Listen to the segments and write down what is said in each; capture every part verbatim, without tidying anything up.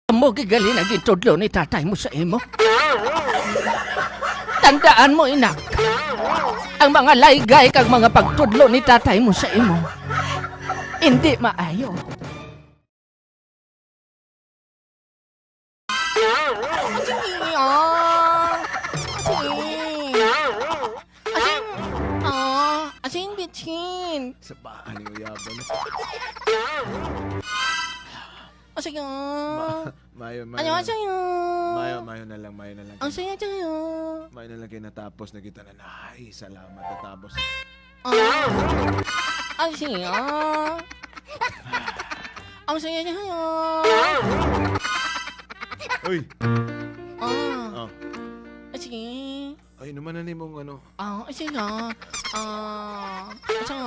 Amo gid gali na gintudlo ni tatay mo sa imo. Tandaan mo, inak, ang mga laygay kag mga pagtudlo ni tatay mo sa imo, hindi maayo. Asin, ah. Asin. Asin, ah. Asin, bitchin. Sa bahay ni Uyaban. Asin, ah. Ma-, mayo, mayo Ano, na. Asin, ah. Mayo, mayo na lang, mayo na lang. Ang saya, saya. Mayo na lang kay natapos na kita na. Ay, salamat, natapos. Ah. Ang saya. Ang saya niya. Uy. Ah. Oh. Ah, sige. Ay, inuman na nimong ano. Ah, sige. Ah, sige.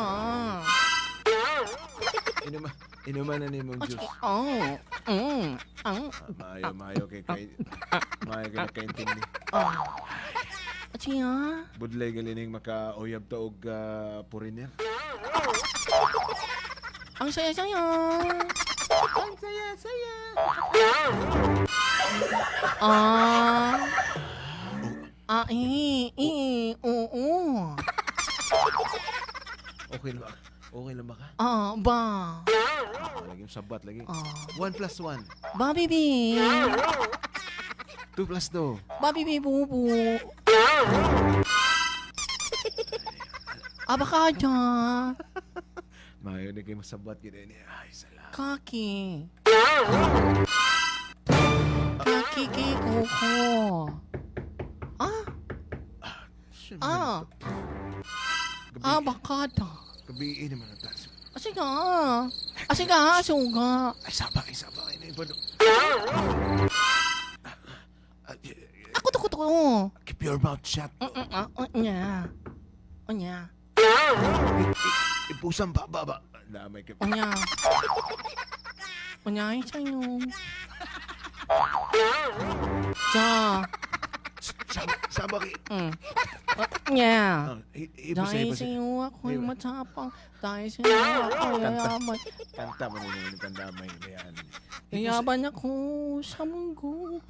Inuma-, inuman na nimong Ah, juice. Sige. Oh. Mm. Ang Ah, maayo, maayo kay, kay, maayo kay nakaintindi. Oh. Siya? Budlay gali ning makauyab ta og, ah, foreigner. Ang saya-saya. Ang saya-saya. Ah. Oh. Ah, eh, eh, oo. Okay na ba? Okay lang ba ka? Ah, ba. Ah, lagi yung sabat lagi. Ah. One plus one. Ba, bibi. Two plus two. Ba, bibi, bubu. Abakada. Mayo ni kay masabat gid ini. Ay, salamat. Kaki. Kaki, kiko. Ah? Ah, siyempre. Ah. Gabi. Ah, bakada. Gabi naman ang taas. Asiga. Asiga, asuga. Ay, sabay, sabay na iba, no? Ah, y-, y-, Ako to, ko to. Keep your mouth shut. Mm, mm, ah, oh, nya. Oh, nya. I-, i-, ipusan ba, ba, ba? Damay ka. Oh, nya. Oh, nya, ay, sa'yo. Sa. Sa, sa, sa, bakit? Mm. Oh, nya. Ah, i-, ipusa, Dahil ipusa. Sa'yo ako'y Iba. Matapang. Dahil sa'yo ako'y Kanta. Yayaman. Kanta mo nila yung pandamay na yan. Ipusa. Yayaman ako sa munggo.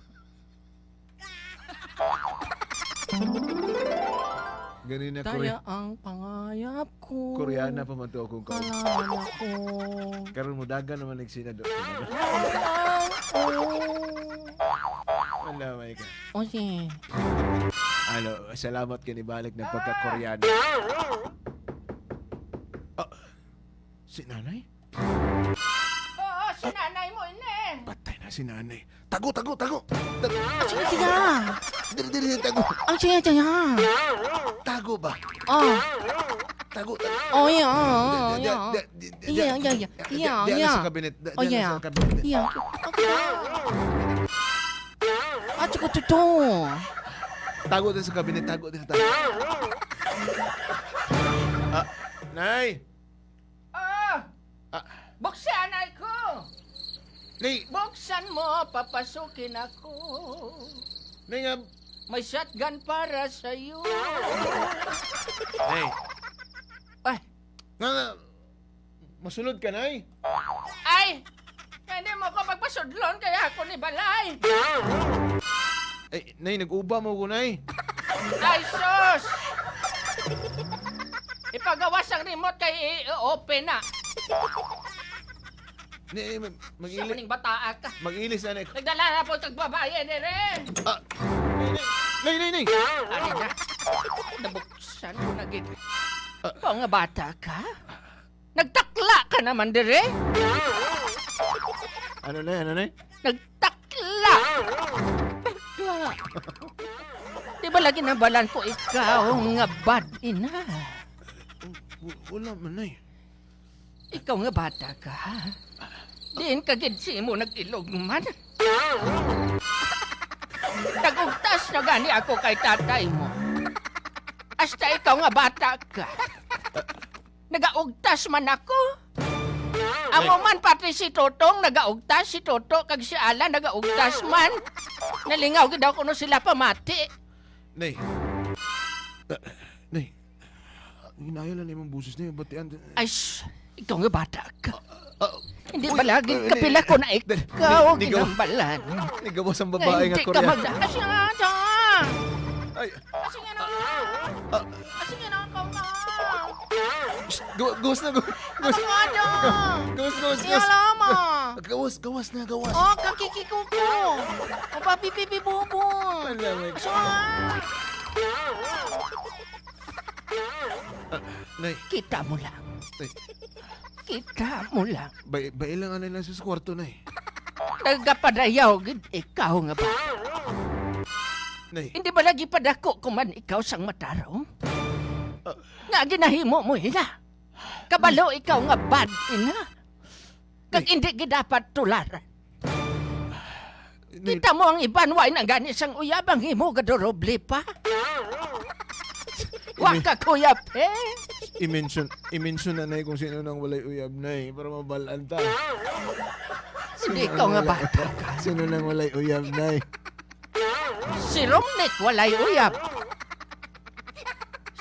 Ganina, Korea-, Daya ang pangayap ko. Koreana pa man to akong kaon. Kalaman ako. Karon mo dagan naman nagsinado. Ay, oh. Wala, may ka. O, sige. Ano, salamat kay nibalik na pagka-Koreano. Ah, si nanay? Oo, si nanay mo ini. Patay na si nanay. Tago, tago, tago. Tago. Ang siya, siya. Dili, dili, tago. Ang siya, siya. Tago ba? Oh. Tago, tago. Oh, yeah, oh, oh, Di, di, yeah. di, di, di, Iya, di, iya, iya. di, Iya, di, di, iya. Sa kabinet. Di, Oh, di, yeah. sa kabinet. Iya. Okay. Ah, tsaka to, to. Tago din sa kabinet, tago din, tago. Ah, Nay! Ah! Ah. Buksan, ay ko! Nay! Buksan mo, papasukin ako. Nay, nga May shotgun para sa'yo. Nay! Ay! Nga, nga, masulod ka, Nay? Ay! Kaya hindi mo ko pagpasudlon, kaya ako ni balay. Ay, Nay, nag-uba mo ko, Nay. Ay, sus! Ipagawas ang remote kay i-, i-open na. Nay, mag-, mag-ili-, Siya maning bataa ka. Mag-ilis na, Nay. Nagdala na po kag babae, dire. Ah, Nay, Nay, Nay, Nay, Nay. Ano na? Nabuksan ko na gid. Ah. Ikaw nga bata ka? Nagtakla ka naman dire? Ano na, ano na? Nagtakla! Takla! Di ba lagi nabalan ko ikaw nga bad ina? W-, wala man, Nay. Ikaw nga bata ka, ha? Diin ka gid si imo nag-ilog man? Nag-ugtas na gani ako kay tatay mo. Hasta ikaw nga bata ka. Nagaugtas man ako. Amo Nay. man pati si Totong nagaugtas, si Toto kag si Alan nagaugtas man. Nalingaw gid ako no sila pamati. Nay. Ah, Nay. Hinaya lang imong boses, Nay. Batian. Ay, shh. Ikaw nga bata ka. Ah, Hindi uy, ba lagi ah, ni-, kapila ko na ni-, ikaw ni-, nigaw-, ginambalan? Nigawas ang Nga babae nga hindi ka Koreana. mag-, Asya na! Ay. Asya na! Ah. Asya na, ikaw na! Shh, gaw-, gawas na, gaw-, gawas. Asya na! Gawas, gawas, gawas. Iya, lama! Gawas, gawas na, gawas. Oh, kakikikuko! O, papipipibubo! Ala, may Asya na! Ah, Nay. Kita mo lang. Nay. Kita mo lang. Bay-, bay lang anay lang sa kwarto, Nay. Nagapadayaw gid ikaw nga ba? Nay. Hindi ba lagi padako ko man ikaw sang matarong? Ah. Nga ginahimo mo ina? Kabalo ikaw nga bad ina. Kag Nay. Hindi gid dapat tularan. Nay. Kita mo ang iban, wa na gani sang uyab ang himo, gaduroble pa. Wa ka, Kuya Pe. I-mention, i-mention na, Nay, kung sino nang walay uyab, Nay, para mabalaan ta. Hindi Sino ikaw nang nga walay bata ka. Sino nang walay uyab, Nay? Si Romnick walay uyab.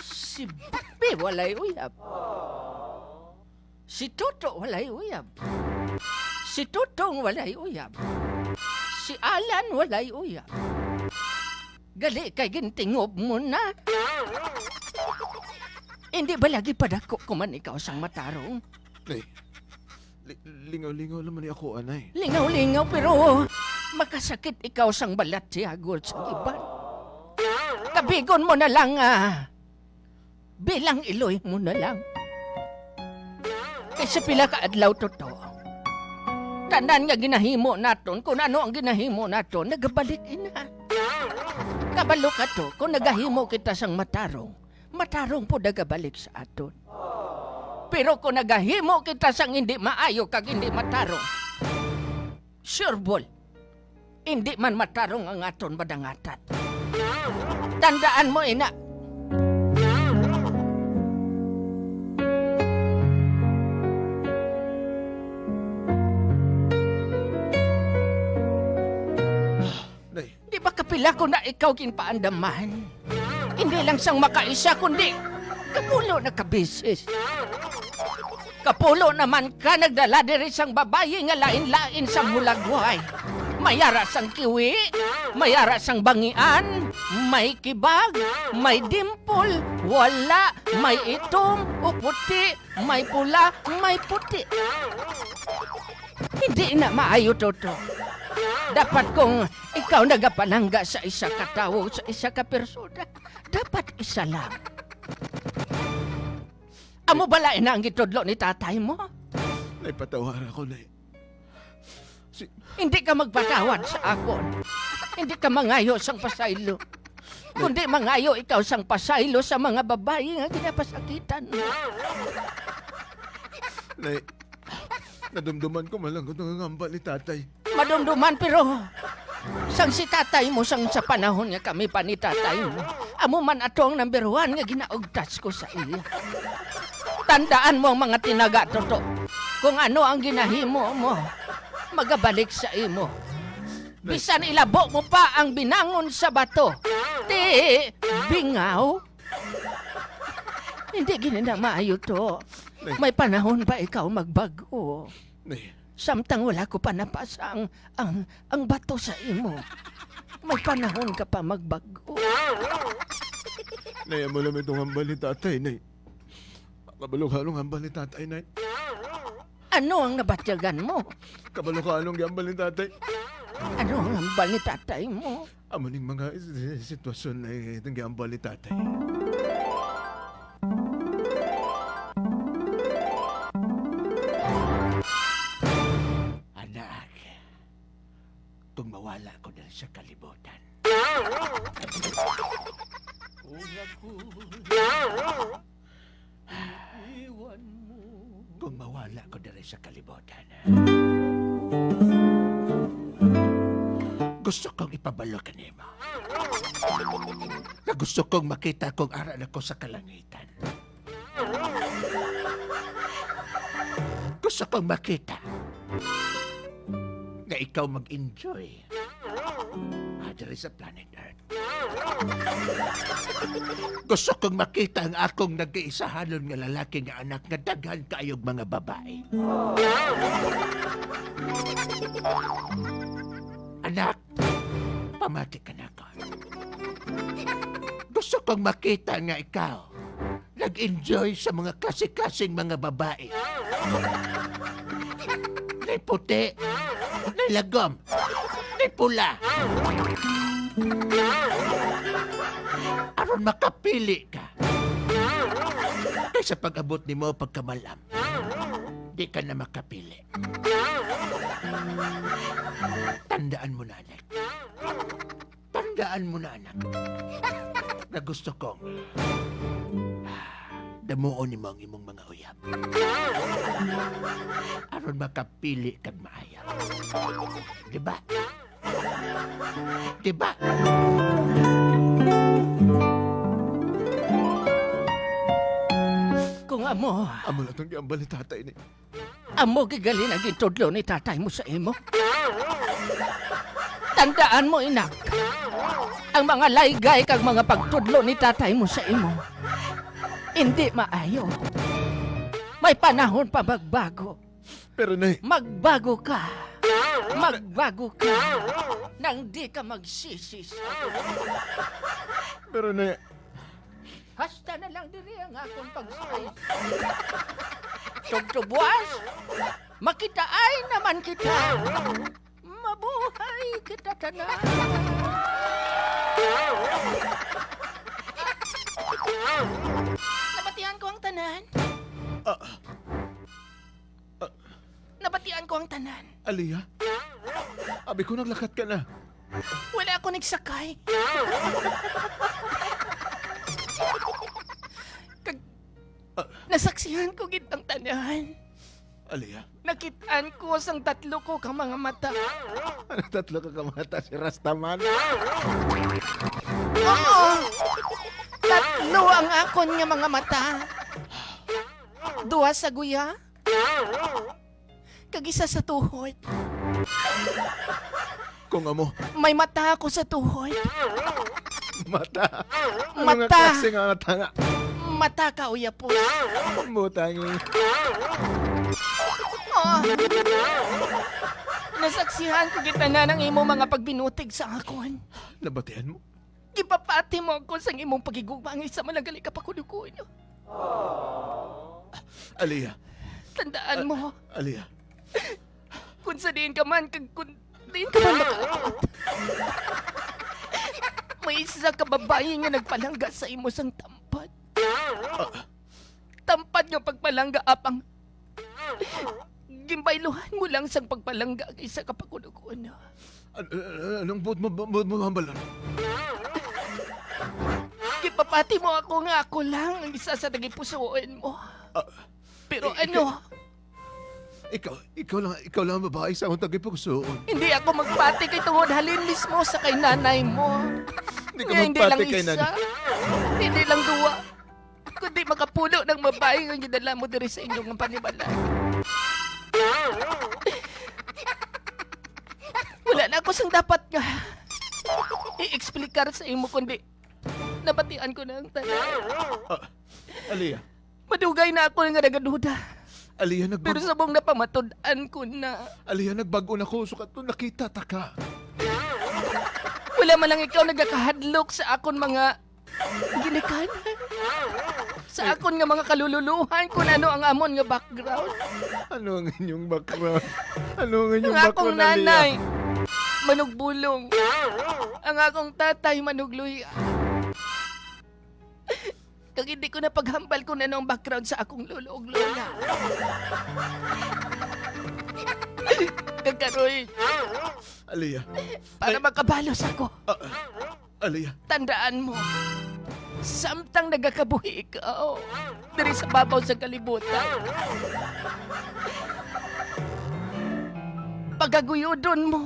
Si Bambi walay uyab. Si Toto walay uyab. Si Totong walay uyab. Si Alan walay uyab. Gali kay gintingob mo na. Hindi ba lagi padako ko man ikaw sang matarong? Nay, li-, lingaw-lingaw naman ni ako, anay. Lingaw-lingaw, pero makasakit ikaw sang balat siya, gud sa iban. Kabigon mo na lang, ah. Bilang iloy mo na lang. Kay sa pila ka adlaw, Toto, tanan nga ginahimo naton, kung ano ang ginahimo naton, nagabalik ina. Kabalo ka to, kung nagahimo kita sang matarong, matarong po nagabalik sa aton. Pero kung nagahimo kita sang hindi maayo kag hindi matarong, sure ball, indi man matarong ang aton madangatan. Tandaan mo ina. Nay. Di ba kapila ko na ikaw ginpaandaman? Hindi lang sang makaisa, kundi kapulo na ka beses. Kapulo naman ka nagdala diri sang babayi nga lain-lain sang hulagway. May ara sang kiwi, may ara sang bangian, may kibag, may dimple, wala, may itom o puti, may pula, may puti. Hindi na maayo, Toto. Dapat kung ikaw nagapalangga sa isa ka tawo, sa isa ka persona, dapat isa lang. Amo bala ina ang gitudlo ni tatay mo? Nay, patawara ko, Nay. Si Hindi ka magpatawad sa akon. Hindi ka mangayo sang pasaylo. Kundi mangayo ikaw sang pasaylo sa mga babayi nga ginapasakitan mo. Nay, nadumduman ko man lang kung nangangamba ni tatay. Madumduman, pero sang si tatay mo, sang sa panahon nga kami pa ni tatay mo, amo man ato ang number one nga ginaugtas ko sa iya. Tandaan mo ang mga tinaga, Toto. Kung ano ang ginahimo mo, magabalik sa imo. Bisan ilabo mo pa ang binangon sa bato. Ti, bingaw. Hindi gini na maayo to. Nay. May panahon pa ikaw magbago. Nay. Samtang wala ko pa napasa ang, ang, ang bato sa imo. May panahon ka pa magbago. Nay, amo lang itong hambal ni tatay, Nay. Kabalo ka anong hambal ni tatay, Nay? Ano ang nabatyagan mo? Kabalo ka anong giambal ni tatay? Ano ang hambal ni tatay mo? Amo ning mga s-, sitwasyon ay itong giambal ni tatay. Anak, kung mawala ko diri sa kalibutan. Una ko iwan mo. Kung mawala ko diri sa kalibutan, gusto kong ipabalo kanimo nga gusto kong makita kung ara na ko sa kalangitan. Gusto kong makita nga ikaw mag-enjoy, ah, diri sa planet Earth. Gusto kong makita ang akong nag-iisahanon nga lalaki nga anak nga daghan kaayog mga babae. Anak, pamati ka nako. Gusto kong makita nga ikaw nag-enjoy sa mga klase-klaseng mga babae. Nay puti, nay lagom, nay pula. Aron makapili ka. Kay sa pag-abot nimo pagkamalam, di ka na makapili. Tandaan mo na, anak. Tandaan mo na, anak, nga gusto kong damuon nimo ang imong mga uyab. Aron makapili kag maayo. Di ba? Di ba? Kung amo, Amo lang tong giambal ni tatay ni. Amo gigali ang gintudlo ni tatay mo sa imo. Tandaan mo, inak, ang mga laygay kag mga pagtudlo ni tatay mo sa imo, hindi maayo. May panahon pa magbago. Pero, Nay. Magbago ka. Magbago ka. Nang di ka magsisi sa Pero, Nay. Hasta na lang diri ang akon pag-, ay. Tugtugwas, makitaay naman kita. Mabuhay kita tanan. Nabatian ko ang tanan. Ah. Ah. Nabatian ko ang tanan. Aliyah? Abi ko naglakat ka na. Wala ako nagsakay. Kag Ah. nasaksihan ko gid ang tanan. Aliyah? Nakit-an ko sang tatlo ko ka mga mata. Ano tatlo ka ka mata? Si Rastaman? Oo. Tatlo ang akon nga mga mata. Duha sa guya, kag isa sa tuhod. Kung amo. May mata ako sa tuhod. Mata? Ano nga Mata. klase nga mata nga? Mata ka, uyapos. Butangi. Oh. Nasaksihan ko gid tanan ang imo mga pagbinutig sa akon. Nabatian mo? Gipapati mo ako sang imong paghigugma nga isa man lang gali ka pakunugon. Aliyah. Tandaan mo. Aliyah. Kung sa diin ka man, kag kung diin ka man makaabot, may isa ka babayi nga nagpalangga sa imo sang tampad. Ah. Tampad nga pagpalangga, apang ginbayluhan mo lang sang pagpalangga ang isa ka pakunugon. An-, an-, anong buot mo, buot mo hambalan? Gipapati mo ako nga ako lang ang isa sa tagipusoon mo. Ah, Pero eh, ano? Ikaw, ikaw lang, ikaw lang ang babae sa akong tagipusoon. Hindi ako magpati kay tungod halin mismo sa kay nanay mo. Hindi ka Nga hindi magpati lang kay isa, nanay. Hindi lang duwa, kundi makapulo ng babae nga gidala mo diri sa inyong panimalay. Wala na ako sang dapat nga i-explicar sa imo, kundi nabatian ko na ang tanan. Ah, Aliyah. Madugay na ako nga nagaduda. Aliyah, nagbag- Pero subong napamatud-an ko na. Aliyah, nagbag-o na ko, sukat to nakita ta ka. Wala man lang ikaw nagakahadlok sa akon mga ginikanan. Sa Ay. akon nga mga kalululuhan kung ano ang amon nga background. Ano ang inyong background? Ano ang inyong Ang akong background, Aliyah? nanay, manugbulong. Ang akong tatay, manugluya. Kag hindi ko na paghambal kung ano ang background sa akong lolo ug lola. Kag karon, Aliyah. para Ay. makabalos ako. Ah, Aliyah. Tandaan mo, samtang nagakabuhi ikaw diri sa babaw sa kalibutan, pagaguyodon mo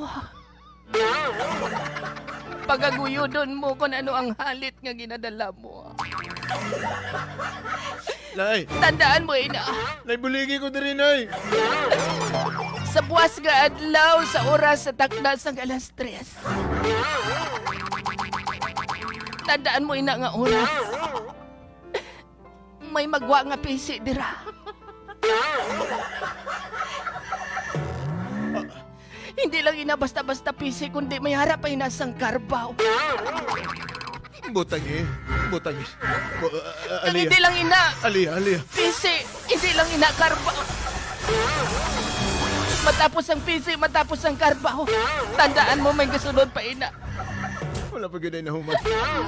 Pagaguyodon mo kon ano ang halit nga ginadala mo. Nay! Tandaan mo, ina. Nay, buligi ko diri, Nay! Sa buwas nga adlaw, sa oras sa takna sang alas tres, Tandaan mo ina nga oras. May magwa nga pisi dira. Hindi lang ina basta-basta pisi, kundi may harap pa ina sang karbaw. Butang eh. Butang eh. Bu- uh, uh, Kang Aliyah. Hindi lang ina. Aliyah, Aliyah. Pisi, hindi lang ina karbaw. Matapos ang pisi, matapos ang karbaw. Tandaan mo, may gasunod pa ina. Wala pa gyud ay nahuman.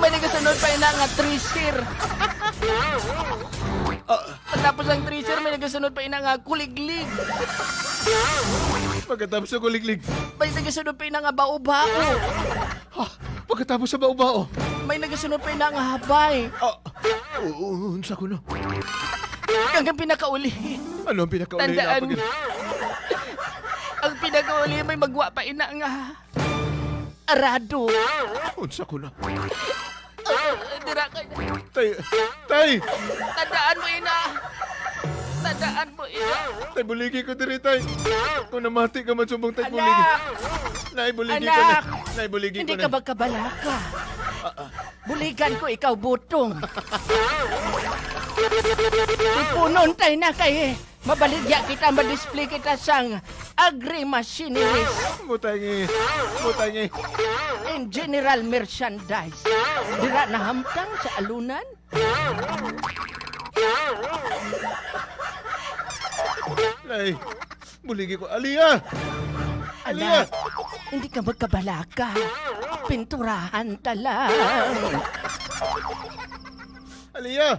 May nagasunod pa ina nga treasure. Ah. Pagkatapos ang treasure, may nagasunod pa ina nga kuliglig. Pagkatapos sa kuliglig. May nagasunod pa ina nga bao-bao. Ah, pagkatapos sa bao-bao. May nagasunod pa ina nga habay. Ah, u- unsa ko na? Ang pinakauli. Ano ang pinakauli na Tandaan. Pag- Ang pinakauli, may magwa pa ina nga arado. Unsa ko na? Ah, dira ka na. Tay, tay! Tandaan mo, ina. Tandaan mo, ina. Tay, buligi ko diri, tay. Kung namati ka man subong, tay, buligi. Anak! Nay, buligi ko na. Anak! Nay, buligi ko Hindi na. Ka magkabalaka. Ah, ah. Buligan ko ikaw, butong. Ipunon tay na kay Mabaligya kita, madisplay kita sang agri-machineries. Butangi, butangi. And general merchandise. Dira nahamtang sa alunan. Nay, buligi ko. Aliyah! Aliyah! Anak, hindi ka magkabalaka. Pinturahan ta lang. Aliyah!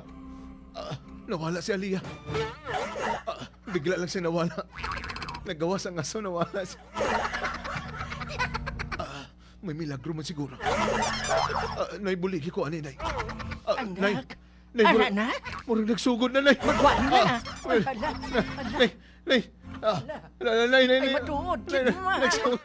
Ah, nawala si Aliyah. Ah, bigla lang siya nawala. Nagawas ang aso, nawala siya. Ah, may milagro man siguro. Ah, nay, buligi ko ani, nay. Ah, Anak. Nay, nay, Ana murag, na? Murag nagsugod na, nay. Magwali na. Ah, Ala, ala. Nay, nay, nay. Ah, Ala. Ala, nay, nay, Ay, nay. Matuod, Nay, nay, Chidma. Nagsugod.